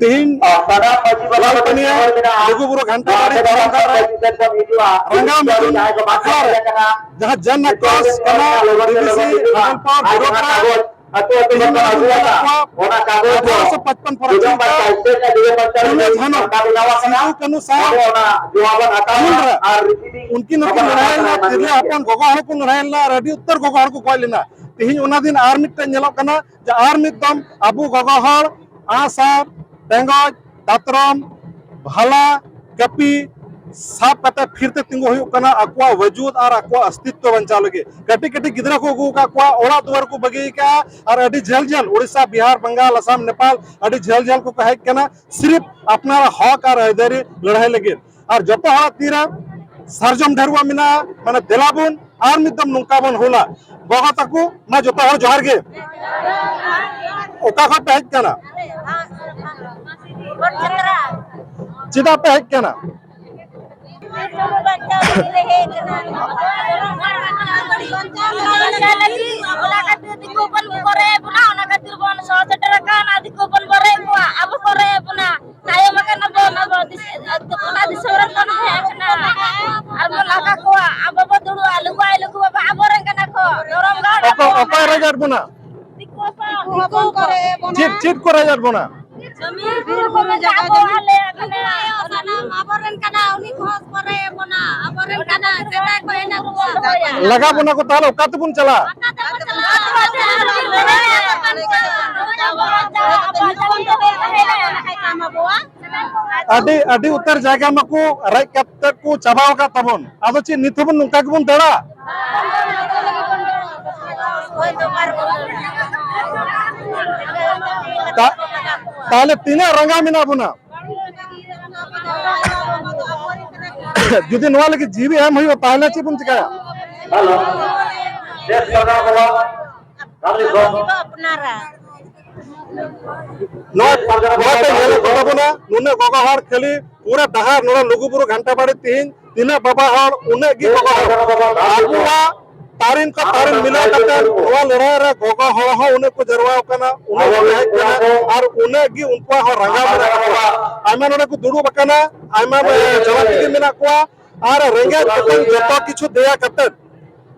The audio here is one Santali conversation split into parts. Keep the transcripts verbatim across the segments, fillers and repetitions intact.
ᱛᱮᱦᱮᱧ ᱞᱟᱞᱯᱟᱹᱱᱤᱭᱟᱹ ᱞᱩᱜᱩᱵᱩᱨᱩ ᱜᱷᱟᱱᱴᱟ ᱵᱟᱲᱤ ᱫᱷᱚᱨᱚᱢ ᱜᱟᱲ ᱨᱮ ᱨᱟᱸᱜᱟᱣ ᱢᱤᱫᱩᱱ ᱟᱠᱷᱲᱟ ᱨᱮ ᱡᱟᱦᱟᱸ ᱡᱟᱱ ᱟᱠᱨᱚᱥ ᱠᱟᱱᱟ, ᱰᱤᱵᱤᱥᱤ ᱢᱚᱰᱮᱞ ᱯᱟᱣᱟᱨ ᱵᱤᱨᱳᱫᱷ ᱨᱮ ᱛᱤᱨᱞᱟᱹ ᱦᱚᱯᱚᱱ ᱠᱚᱣᱟᱜ ᱟᱴᱷᱟᱨᱚᱥᱚ ᱯᱟᱸᱪᱯᱟᱱ ᱯᱷᱚᱨᱚᱠ ᱪᱤᱱᱛᱟᱹ ᱯᱷᱩᱞᱳ ᱡᱷᱟᱱᱚ, ᱥᱤᱫᱩ ᱠᱟᱹᱱᱦᱩ ᱥᱟᱶ ᱦᱩᱞ ᱨᱮ ᱩᱱᱠᱤᱱ ᱞᱟᱹᱲᱦᱟᱹᱭ ᱞᱮᱱᱟ, ᱛᱤᱨᱞᱟᱹ ᱦᱚᱯᱚᱱ ᱜᱚᱜᱚ ᱦᱚᱲ ᱠᱚ ᱞᱟᱹᱲᱦᱟᱹᱭ ᱞᱮᱱᱟ ᱟᱨ ᱟᱹᱰᱤ ᱩᱛᱟᱹᱨ ᱜᱚᱜᱚ ᱦᱚᱲ ᱠᱚ ᱜᱚᱡ ᱞᱮᱱᱟ᱾ ᱛᱮᱦᱮᱧ ᱚᱱᱟ ᱫᱤᱱ ᱟᱨ ᱢᱤᱫᱴᱮᱱ ᱧᱮᱞᱚᱜ ᱠᱟᱱᱟ ᱡᱮ ᱟᱨ ᱢᱤᱫ ᱫᱚᱢ ᱟᱵᱚ ᱜᱚᱜᱚ ᱦᱚᱲ ᱟᱸᱜᱼᱥᱟᱨ, ᱴᱮᱸᱜᱚᱡ, ᱫᱟᱛᱨᱚᱢ, ᱵᱷᱟᱞᱟ, ᱠᱟᱹᱯᱤ ᱥᱟᱵ ᱠᱟᱛᱮ ᱯᱷᱤᱨ ᱛᱮ ᱛᱤᱸᱜᱩ ᱦᱩᱭᱩᱜ ᱠᱟᱱᱟ ᱟᱠᱚᱣᱟᱜ ᱣᱟᱡᱩᱫ ᱟᱨ ᱟᱠᱚᱣᱟᱜ ᱚᱥᱛᱤᱛᱛᱚ ᱵᱟᱧᱪᱟᱣ ᱞᱟᱹᱜᱤᱫ᱾ ᱠᱟᱹᱴᱤᱡ ᱠᱟᱹᱴᱤᱡ ᱜᱤᱫᱽᱨᱟᱹ ᱠᱚ ᱟᱹᱜᱩ ᱟᱠᱟᱫ ᱠᱚᱣᱟ, ᱚᱲᱟᱜ ᱫᱩᱣᱟᱹᱨ ᱠᱚ ᱵᱟᱹᱜᱤ ᱟᱠᱟᱫᱼᱟ ᱟᱨ ᱟᱹᱰᱤ ᱡᱷᱟᱹᱞ ᱡᱷᱟᱹᱞ ᱳᱰᱤᱥᱟ, ᱵᱤᱦᱟᱨ, ᱵᱟᱝᱜᱟᱞ, ᱟᱥᱟᱢ, ᱱᱮᱯᱟᱞ ᱟᱹᱰᱤ ᱡᱷᱟᱹᱞ ᱡᱷᱟᱹᱞ ᱠᱚᱠᱚ ᱦᱮᱡ ᱠᱟᱱᱟ ᱥᱤᱨᱤᱯ ᱟᱯᱱᱟᱨᱟᱜ ᱦᱚᱠ ᱟᱨ ᱟᱹᱭᱫᱟᱹᱨᱤ ᱞᱟᱹᱲᱦᱟᱹᱭ ᱞᱟᱹᱜᱤᱫ᱾ ᱟᱨ ᱡᱚᱛᱚ ᱦᱚᱲᱟᱜ ᱛᱤᱨᱮ ᱥᱟᱨᱡᱚᱢ ᱰᱷᱟᱹᱨᱣᱟᱹᱜ ᱢᱮᱱᱟᱜᱼᱟ, ᱢᱟᱱᱮ ᱫᱮᱞᱟ ᱵᱚᱱ ᱟᱨ ᱢᱤᱫ ᱫᱚᱢ ᱱᱚᱝᱠᱟ ᱵᱚᱱ ᱦᱩᱞᱟ᱾ ᱜᱚᱜᱚ ᱛᱟᱠᱚ, ᱢᱟ ᱡᱚᱛᱚ ᱦᱚᱲ ᱡᱚᱦᱟᱨ ᱜᱮ᱾ ᱚᱠᱟ ᱠᱷᱚᱱ ᱯᱮ ᱦᱮᱡ ᱠᱟᱱᱟ? ᱪᱮᱫᱟᱜ ᱯᱮ ᱦᱮᱡ ᱠᱟᱱᱟ? ᱚᱱᱟ ᱠᱷᱟᱹᱛᱤᱨ ᱫᱤᱠᱩ ᱦᱚᱯᱚᱱ ᱠᱚ ᱠᱚᱨᱮ ᱵᱚᱱᱟ, ᱚᱱᱟ ᱠᱷᱟᱹᱛᱤᱨ ᱵᱚᱱ ᱥᱚᱦᱚᱨ ᱥᱮᱴᱮᱨ ᱟᱠᱟᱱᱟ᱾ ᱫᱤᱠᱩ ᱦᱚᱯᱚᱱ ᱵᱚ ᱨᱮᱡ ᱠᱚᱣᱟ, ᱟᱵᱚ ᱠᱚ ᱨᱮᱡ ᱵᱚᱱᱟ᱾ ᱛᱟᱭᱚᱢ ᱟᱠᱟᱱᱟ ᱵᱚᱱ, ᱟᱵᱚ ᱫᱤᱥ-, ᱚᱱᱟ ᱫᱤᱥᱚᱢ ᱨᱮᱱ ᱵᱚᱱ ᱦᱮᱡ ᱟᱠᱟᱱᱟ ᱟᱨ ᱵᱚᱱ ᱞᱟᱜᱟ ᱠᱚᱣᱟ᱾ ᱟᱵᱚ ᱵᱚ ᱫᱩᱲᱩᱵᱼᱟ, ᱞᱩᱜᱩ ᱟᱭᱳ, ᱞᱩᱜᱩ ᱵᱟᱵᱟ, ᱟᱵᱚ ᱨᱮᱱ ᱠᱟᱱᱟ ᱠᱚ᱾ ᱫᱷᱚᱨᱚᱢ ᱜᱟᱲ ᱚᱠᱚᱭ, ᱟᱵᱚ ᱚᱠᱚᱭ ᱨᱮᱡ ᱟᱫ ᱵᱚᱱᱟ? ᱫᱤᱠᱩ ᱦᱚᱯᱚᱱ᱾ ᱫᱤᱠᱩ ᱦᱚᱯᱚᱱ ᱠᱚ ᱨᱮᱡ ᱟᱫ ᱵᱚᱱᱟ᱾ ᱪᱮᱫ, ᱪᱮᱫ ᱠᱚ ᱨᱮᱡ ᱟᱫ ᱵᱚᱱᱟ? ᱡᱚᱢᱤ ᱵᱤᱨ ᱵᱩᱨᱩ ᱡᱟᱭᱜᱟ ᱡᱚᱢᱤ᱾ ᱥᱟᱱᱟᱢ ᱟᱵᱚ ᱨᱮᱱ ᱠᱟᱱᱟ, ᱩᱱᱤ ᱠᱚᱦᱚᱸ ᱠᱚ ᱨᱮᱡ ᱟᱫ ᱵᱚᱱᱟ, ᱟᱵᱚ ᱨᱮᱱ ᱠᱟᱱᱟ, ᱥᱮᱫᱟᱭ ᱠᱚ ᱦᱮᱡ ᱮᱱᱟ ᱠᱚ᱾ ᱞᱟᱜᱟ ᱵᱚᱱᱟ ᱠᱚ, ᱛᱟᱦᱚᱞᱮ ᱚᱠᱟ ᱛᱮᱵᱚᱱ ᱪᱟᱞᱟᱜᱼᱟ? ᱟᱹᱰᱤ, ᱟᱹᱰᱤ ᱩᱛᱟᱹᱨ ᱡᱟᱭᱜᱟ ᱢᱟᱠᱚ ᱨᱮᱡ ᱠᱟᱛᱮ ᱠᱚ ᱪᱟᱵᱟ ᱟᱠᱟᱫ ᱛᱟᱵᱚᱱ, ᱟᱫᱚ ᱪᱮᱫ ᱱᱤᱛ ᱦᱚᱸᱵᱚᱱ ᱱᱚᱝᱠᱟ ᱜᱮᱵᱚᱱ ᱫᱟᱹᱲᱟ? ᱛᱟ-, ᱛᱟᱦᱞᱮ ᱛᱤᱱᱟᱹᱜ ᱨᱟᱸᱜᱟᱣ ᱢᱮᱱᱟᱜ ᱵᱚᱱᱟ? ᱡᱩᱫᱤ ᱱᱚᱣᱟ ᱞᱟᱹᱜᱤᱫ ᱡᱤᱣᱤ ᱮᱢ ᱦᱩᱭᱩᱜᱼᱟ, ᱛᱟᱦᱞᱮ ᱪᱮᱫ ᱵᱚᱱ ᱪᱤᱠᱟᱭᱟ? ᱦᱮᱞᱳ᱾ ᱫᱮᱥ ᱯᱟᱨᱜᱟᱱᱟ ᱠᱷᱚᱵᱚᱨ, ᱠᱟᱹᱢᱤ ᱠᱷᱚᱱ᱾ ᱱᱚᱣᱟ, ᱱᱚᱣᱟ ᱯᱮ ᱧᱮᱞᱮᱫ ᱠᱚᱛᱟ ᱵᱚᱱᱟ, ᱱᱩᱱᱟᱹᱜ ᱜᱚᱜᱚ ᱦᱚᱲ ᱠᱷᱟᱹᱞᱤ ᱯᱩᱨᱟᱹ ᱰᱟᱦᱟᱨ ᱱᱚᱰᱮ ᱞᱩᱜᱩᱵᱩᱨᱩ ᱜᱷᱟᱱᱴᱟ ᱵᱟᱲᱤ ᱛᱮᱦᱮᱧ ᱛᱤᱱᱟᱹᱜ ᱵᱟᱵᱟ ᱦᱚᱲ, ᱩᱱᱟᱹᱜ ᱜᱮ ᱜᱚᱜᱚ ᱦᱚᱲ᱾ ᱟᱵᱚᱣᱟᱜ ᱛᱟᱨᱤᱱ ᱠᱚ ᱛᱟᱨᱤᱱ ᱢᱤᱞᱟᱹᱣ ᱠᱟᱛᱮ ᱱᱚᱣᱟ ᱞᱟᱹᱲᱦᱟᱹᱭ ᱨᱮ ᱜᱚᱜᱚ ᱦᱚᱲ ᱦᱚᱸ ᱩᱱᱟᱹᱜ ᱠᱚ ᱡᱟᱨᱣᱟ ᱟᱠᱟᱱᱟ, ᱩᱱᱟᱹᱜ ᱠᱚ ᱛᱟᱦᱮᱸ ᱠᱟᱱᱟ, ᱟᱨ ᱩᱱᱟᱹᱜ ᱜᱮ ᱩᱱᱠᱩᱣᱟᱜ ᱦᱚᱸ ᱨᱟᱸᱜᱟᱣ ᱢᱮᱱᱟᱜ ᱛᱟᱠᱚᱣᱟ᱾ ᱟᱭᱢᱟ ᱱᱚᱰᱮ ᱠᱚ ᱫᱩᱲᱩᱵ ᱟᱠᱟᱱᱟ, ᱟᱭᱢᱟ ᱡᱟᱞᱟ ᱛᱮᱜᱮ ᱢᱮᱱᱟᱜ ᱠᱚᱣᱟ, ᱟᱨ ᱨᱮᱸᱜᱮᱡ ᱛᱮᱛᱟᱝ ᱡᱚᱛᱚ ᱠᱤᱪᱷᱩ ᱫᱮᱭᱟ ᱠᱟᱛᱮ,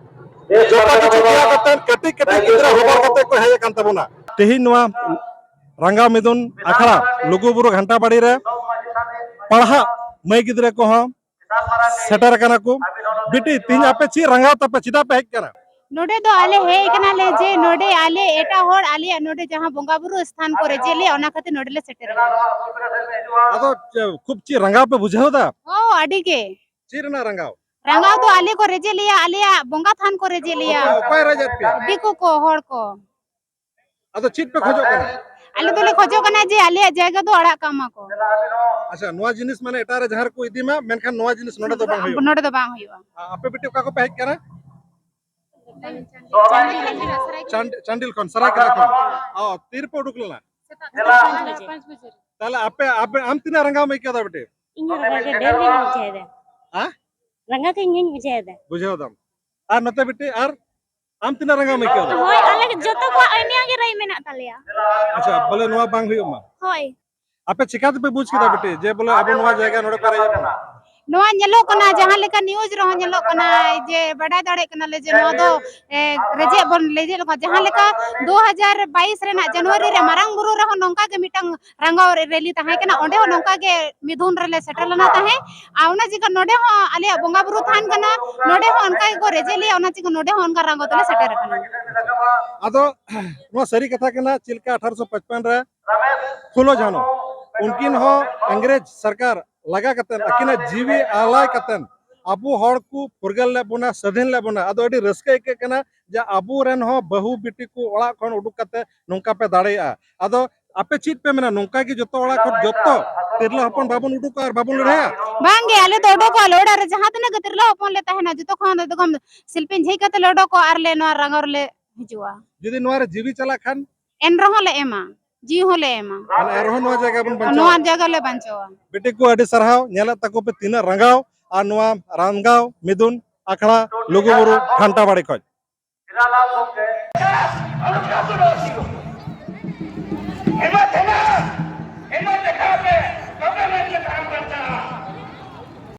ᱡᱚᱛᱚ ᱠᱤᱪᱷᱩ ᱫᱮᱭᱟ ᱠᱟᱛᱮ ᱠᱟᱹᱴᱤᱡ ᱠᱟᱹᱴᱤᱡ ᱜᱤᱫᱽᱨᱟᱹ ᱦᱚᱵᱚᱨ ᱠᱟᱛᱮ ᱠᱚ ᱦᱮᱡ ᱟᱠᱟᱱ ᱛᱟᱵᱚᱱᱟ᱾ ᱛᱮᱦᱮᱧ ᱱᱚᱣᱟ ᱨᱟᱸᱜᱟᱣ ᱢᱤᱫᱩᱱ ᱟᱠᱷᱲᱟ ᱞᱩᱜᱩ ᱵᱩᱨᱩ ᱜᱷᱟᱱᱴᱟ ᱵᱟᱲᱤ ᱨᱮ ᱯᱟᱲᱦᱟᱜ ᱢᱟᱹᱭ ᱜᱤᱫᱽᱨᱟᱹ ᱠᱚᱦᱚᱸ ᱥᱮᱴᱮᱨ ᱟᱠᱟᱱᱟ ᱠᱚ᱾ ᱵᱤᱴᱤ, ᱛᱮᱦᱮᱧ ᱟᱯᱮ ᱪᱮᱫ ᱨᱟᱸᱜᱟᱣ ᱛᱟᱯᱮ, ᱪᱮᱫᱟᱜ ᱯᱮ ᱦᱮᱡ ᱠᱟᱱᱟ? ᱱᱚᱰᱮ ᱫᱚ ᱟᱞᱮ ᱦᱮᱡ ᱠᱟᱱᱟᱞᱮ ᱡᱮ ᱱᱚᱰᱮ ᱟᱞᱮ ᱮᱴᱟᱜ ᱦᱚᱲ ᱟᱞᱮᱭᱟᱜ ᱱᱚᱰᱮ ᱡᱟᱦᱟᱸ ᱵᱚᱸᱜᱟ ᱵᱩᱨᱩ ᱥᱛᱷᱟᱱ ᱠᱚ ᱨᱮᱡᱮᱫ ᱞᱮᱭᱟ, ᱚᱱᱟ ᱠᱷᱟᱹᱛᱤᱨ ᱱᱚᱰᱮ ᱞᱮ ᱥᱮᱴᱮᱨ ᱟᱠᱟᱱᱟ᱾ ᱟᱫᱚ ᱪᱮ-, ᱠᱷᱩᱵ ᱪᱮᱫ ᱨᱟᱸᱜᱟᱣ ᱯᱮ ᱵᱩᱡᱷᱟᱹᱣ ᱮᱫᱟ? ᱦᱚᱸ, ᱟᱹᱰᱤ ᱜᱮ᱾ ᱪᱮᱫ ᱨᱮᱱᱟᱜ ᱨᱟᱸᱜᱟᱣ? ᱨᱟᱸᱜᱟᱣ ᱫᱚ ᱟᱞᱮ ᱠᱚ ᱨᱮᱡᱮᱫ ᱞᱮᱭᱟ, ᱟᱞᱮᱭᱟᱜ ᱵᱚᱸᱜᱟ ᱛᱷᱟᱱ ᱠᱚ ᱨᱮᱡᱮᱫ ᱞᱮᱭᱟ᱾ ᱚᱠᱚᱭ, ᱚᱠᱚᱭ ᱨᱮᱡᱮᱫ ᱯᱮᱭᱟ? ᱫᱤᱠᱩ ᱠᱚ, ᱦᱚᱲ ᱠᱚ᱾ ᱟᱫᱚ ᱪᱮᱫ ᱯᱮ ᱠᱷᱚᱡᱚᱜ ᱠᱟᱱᱟ? ᱟᱞᱮ ᱫᱚᱞᱮ ᱠᱷᱚᱡᱚᱜ ᱠᱟᱱᱟ ᱡᱮ ᱟᱞᱮᱭᱟᱜ ᱡᱟᱭᱜᱟ ᱫᱚ ᱟᱲᱟᱜ ᱠᱟᱜ ᱢᱟ ᱠᱚ᱾ ᱟᱪᱪᱷᱟ, ᱱᱚᱣᱟ ᱡᱤᱱᱤᱥ ᱢᱟᱱᱮ ᱮᱴᱟᱜ ᱨᱮ ᱡᱟᱦᱟᱸ ᱨᱮᱠᱚ ᱤᱫᱤ ᱢᱟ, ᱢᱮᱱᱠᱷᱟᱱ ᱱᱚᱣᱟ ᱡᱤᱱᱤᱥ ᱱᱚᱰᱮ ᱫᱚ ᱵᱟᱝ ᱦᱩᱭᱩᱜᱼᱟ᱾ ᱱᱚᱰᱮ ᱫᱚ ᱵᱟᱝ ᱦᱩᱭᱩᱜᱼᱟ᱾ ᱟ-, ᱟᱯᱮ ᱵᱤᱴᱤ ᱚᱠᱟ ᱠᱚᱯᱮ ᱦᱮᱡ ᱠᱟᱱᱟ? ᱪᱟᱱᱰᱤᱞ, ᱪᱟᱱᱰᱤᱞ ᱠᱷᱚᱱ, ᱥᱟᱨᱟᱭᱠᱮᱞᱟ ᱠᱷᱚᱱ᱾ ᱚ, ᱛᱤ ᱨᱮᱯᱮ ᱩᱰᱩᱠ ᱞᱮᱱᱟ? ᱥᱮᱛᱟᱜ ᱯᱟᱸᱪ ᱵᱟᱡᱮ ᱨᱮ᱾ ᱯᱟᱸᱪ ᱵᱟᱡᱮ ᱨᱮ᱾ ᱛᱟᱦᱞᱮ ᱟᱯᱮ, ᱟᱯᱮ, ᱟᱢ ᱛᱤᱱᱟᱹᱜ ᱨᱟᱸᱜᱟᱣ ᱮᱢ ᱟᱹᱭᱠᱟᱹᱣ ᱫᱟ ᱵᱤᱴᱤ? ᱤᱧ ᱦᱚᱸ ᱨᱟᱸᱜᱟᱣ ᱜᱮ, ᱰᱷᱮᱨ ᱜᱤᱧ ᱵᱩᱡᱷᱟᱹᱣ ᱮᱫᱟ᱾ ᱦᱮᱸ? ᱨᱟᱸᱜᱟᱣ ᱫᱚ ᱤᱧ ᱜᱤᱧ ᱵᱩᱡᱷᱟᱹᱣ ᱮᱫᱟ᱾ ᱵᱩᱡᱷᱟᱹᱣ ᱫᱟᱢ᱾ ᱟᱨ ᱱᱚᱛᱮ ᱵᱤᱴᱤ, ᱟᱨ ᱟᱢ ᱛᱤᱱᱟᱹᱜ ᱨᱟᱸᱜᱟᱣ ᱮᱢ ᱟᱹᱭᱠᱟᱹᱣ ᱫᱟ? ᱦᱳᱭ, ᱟᱞᱮ ᱡᱚᱛᱚ ᱠᱚᱣᱟᱜ ᱱᱤᱭᱟᱹ ᱜᱮ ᱨᱟᱹᱭ ᱢᱮᱱᱟᱜ ᱛᱟᱞᱮᱭᱟ᱾ ᱟᱪᱪᱷᱟ, ᱵᱚᱞᱮ ᱱᱚᱣᱟ ᱵᱟᱝ ᱦᱩᱭᱩᱜ ᱢᱟ᱾ ᱦᱳᱭ᱾ ᱟᱯᱮ ᱪᱤᱠᱟ ᱛᱮᱯᱮ ᱵᱩᱡᱽ ᱠᱮᱫᱟ ᱵᱤᱴᱤ ᱡᱮ ᱵᱚᱞᱮ ᱟᱵᱚ ᱱᱚᱣᱟ ᱡᱟᱭᱜᱟ ᱱᱚᱰᱮ ᱯᱮ ᱨᱮᱡ ᱟᱵᱚᱱᱟ? ᱱᱚᱣᱟ ᱧᱮᱞᱚᱜ ᱠᱟᱱᱟ, ᱡᱟᱦᱟᱸ ᱞᱮᱠᱟ news ᱨᱮᱦᱚᱸ ᱧᱮᱞᱚᱜ ᱠᱟᱱᱟ, ᱡᱮ ᱵᱟᱰᱟᱭ ᱫᱟᱲᱮᱭᱟᱜ ᱠᱟᱱᱟᱞᱮ ᱡᱮ ᱱᱚᱣᱟ ᱫᱚ, ᱮ, ᱨᱮᱡᱮᱫ ᱵᱚᱱ ᱨᱮᱡᱮᱫ ᱞᱮᱠᱟ, ᱡᱟᱦᱟᱸ ᱞᱮᱠᱟ ᱫᱩ ᱦᱟᱡᱟᱨ ᱵᱟᱭᱤᱥ ᱨᱮᱱᱟᱜ ᱡᱟᱱᱩᱣᱟᱨᱤ ᱨᱮ ᱢᱟᱨᱟᱝ ᱵᱩᱨᱩ ᱨᱮᱦᱚᱸ ᱱᱚᱝᱠᱟ ᱜᱮ ᱢᱤᱫᱴᱟᱝ ᱨᱟᱸᱜᱟᱣ ᱨᱮ-, rally ᱛᱟᱦᱮᱸ ᱠᱟᱱᱟ, ᱚᱸᱰᱮ ᱦᱚᱸ ᱱᱚᱝᱠᱟ ᱜᱮ ᱢᱤᱫᱩᱱ ᱨᱮᱞᱮ ᱥᱮᱴᱮᱨ ᱞᱮᱱᱟ ᱛᱟᱦᱮᱸ᱾ ᱟᱨ ᱚᱱᱟ ᱪᱤᱠᱟ ᱱᱚᱰᱮ ᱦᱚᱸ ᱟᱞᱮᱭᱟᱜ ᱵᱚᱸᱜᱟ ᱵᱩᱨᱩ ᱛᱷᱟᱱ ᱠᱟᱱᱟ, ᱱᱚᱰᱮ ᱦᱚᱸ ᱚᱱᱠᱟ ᱜᱮᱠᱚ ᱨᱮᱡᱮᱫ ᱞᱮᱭᱟ, ᱚᱱᱟ ᱪᱤᱠᱟ ᱱᱚᱰᱮ ᱦᱚᱸ ᱚᱱᱠᱟ ᱨᱟᱸᱜᱟᱣ ᱛᱮᱞᱮ ᱥᱮᱴᱮᱨ ᱟᱠᱟᱱᱟ᱾ ᱟᱫᱚ ᱱᱚᱣᱟ ᱥᱟᱹᱨᱤ ᱠᱟᱛᱷᱟ ᱠᱟᱱᱟ, ᱪᱮᱫ ᱞᱮᱠᱟ ᱟᱴᱷᱟᱨᱚᱥᱚ ᱯᱟᱸᱪᱯᱟᱱ ᱨᱮ ᱯᱷᱩᱞᱳ ᱡᱷᱟᱱᱳ, ᱩᱱᱠᱤᱱ ᱦᱚᱸ ᱤᱝᱨᱮᱡᱽ ᱥᱚᱨᱠᱟᱨ ᱞᱟᱜᱟ ᱠᱟᱛᱮᱱ, ᱟᱹᱠᱤᱱᱟᱜ ᱡᱤᱣᱤ ᱟᱞᱟᱭ ᱠᱟᱛᱮᱱ ᱟᱵᱚ ᱦᱚᱲ ᱠᱚ ᱯᱷᱩᱨᱜᱟᱹᱞ ᱞᱮᱫ ᱵᱚᱱᱟ, ᱥᱟᱹᱫᱷᱤᱱ ᱞᱮᱫ ᱵᱚᱱᱟ᱾ ᱟᱫᱚ ᱟᱹᱰᱤ ᱨᱟᱹᱥᱠᱟᱹ ᱟᱹᱭᱠᱟᱹᱜ ᱠᱟᱱᱟ ᱡᱮ ᱟᱵᱚᱨᱮᱱ ᱦᱚᱸ ᱵᱟᱹᱦᱩ ᱵᱤᱴᱤ ᱠᱚ ᱚᱲᱟᱜ ᱠᱷᱚᱱ ᱩᱰᱩᱠ ᱠᱟᱛᱮ ᱱᱚᱝᱠᱟ ᱯᱮ ᱫᱟᱲᱮᱭᱟᱜᱼᱟ᱾ ᱟᱫᱚ ᱟᱯᱮ ᱪᱮᱫ ᱯᱮ ᱢᱮᱱᱟ, ᱱᱚᱝᱠᱟ ᱜᱮ ᱡᱚᱛᱚ ᱚᱲᱟᱜ ᱠᱷᱚᱱ ᱡᱚᱛᱚ ᱛᱤᱨᱞᱟᱹ ᱦᱚᱯᱚᱱ ᱵᱟᱵᱚᱱ ᱩᱰᱩᱠᱚᱜᱼᱟ ᱟᱨ ᱵᱟᱵᱚᱱ ᱞᱟᱹᱲᱦᱟᱹᱭᱟ? ᱵᱟᱝ ᱜᱮ, ᱟᱞᱮ ᱫᱚ ᱚᱰᱚᱠᱚᱜ ᱟᱞᱮ, ᱚᱲᱟᱜ ᱨᱮ ᱡᱟᱦᱟᱸ ᱛᱤᱱᱟᱹᱜ ᱜᱮ ᱛᱤᱨᱞᱟᱹ ᱦᱚᱯᱚᱱ ᱞᱮ ᱛᱟᱦᱮᱱᱟ, ᱡᱚᱛᱚ ᱠᱷᱚᱱ ᱮᱠᱫᱚᱢ ᱥᱤᱞᱯᱤᱧ ᱡᱷᱤᱡ ᱠᱟᱛᱮ ᱞᱮ ᱚᱰᱚᱠᱚᱜᱼᱟ ᱟᱨ ᱞᱮ ᱱᱚᱣᱟ ᱨᱟᱸᱜᱟᱣ ᱨᱮᱞᱮ ᱦᱤᱡᱩᱜᱼᱟ᱾ ᱡᱩᱫᱤ ᱱᱚᱣᱟ ᱨᱮ ᱡᱤᱣᱤ ᱪᱟᱞᱟᱜ ᱠᱷᱟᱱ? ᱮᱱ ᱨᱮᱦᱚᱸ ᱞᱮ ᱮᱢᱟ, ᱡᱤᱣᱤ ᱦᱚᱸᱞᱮ ᱮᱢᱟ᱾ ᱢᱟᱱᱮ ᱟᱨᱦᱚᱸ ᱱᱚᱣᱟ ᱡᱟᱭᱜᱟ ᱵᱚᱱ ᱵᱟᱧᱪᱟᱣᱟ? ᱱᱚᱣᱟ ᱡᱟᱭᱜᱟ ᱞᱮ ᱵᱟᱧᱪᱟᱣᱟ᱾ ᱵᱤᱴᱤ ᱠᱚ, ᱟᱹᱰᱤ ᱥᱟᱨᱦᱟᱣ, ᱧᱮᱞᱮᱫ ᱛᱟᱠᱚ ᱯᱮ ᱛᱤᱱᱟᱹᱜ ᱨᱟᱸᱜᱟᱣ ᱟᱨ ᱱᱚᱣᱟ ᱨᱟᱢᱜᱟᱸᱣ ᱢᱤᱫᱩᱱ ᱟᱠᱷᱲᱟ ᱞᱩᱜᱩᱵᱩᱨᱩ ᱜᱷᱟᱱᱴᱟ ᱵᱟᱲᱮ ᱠᱷᱚᱱ᱾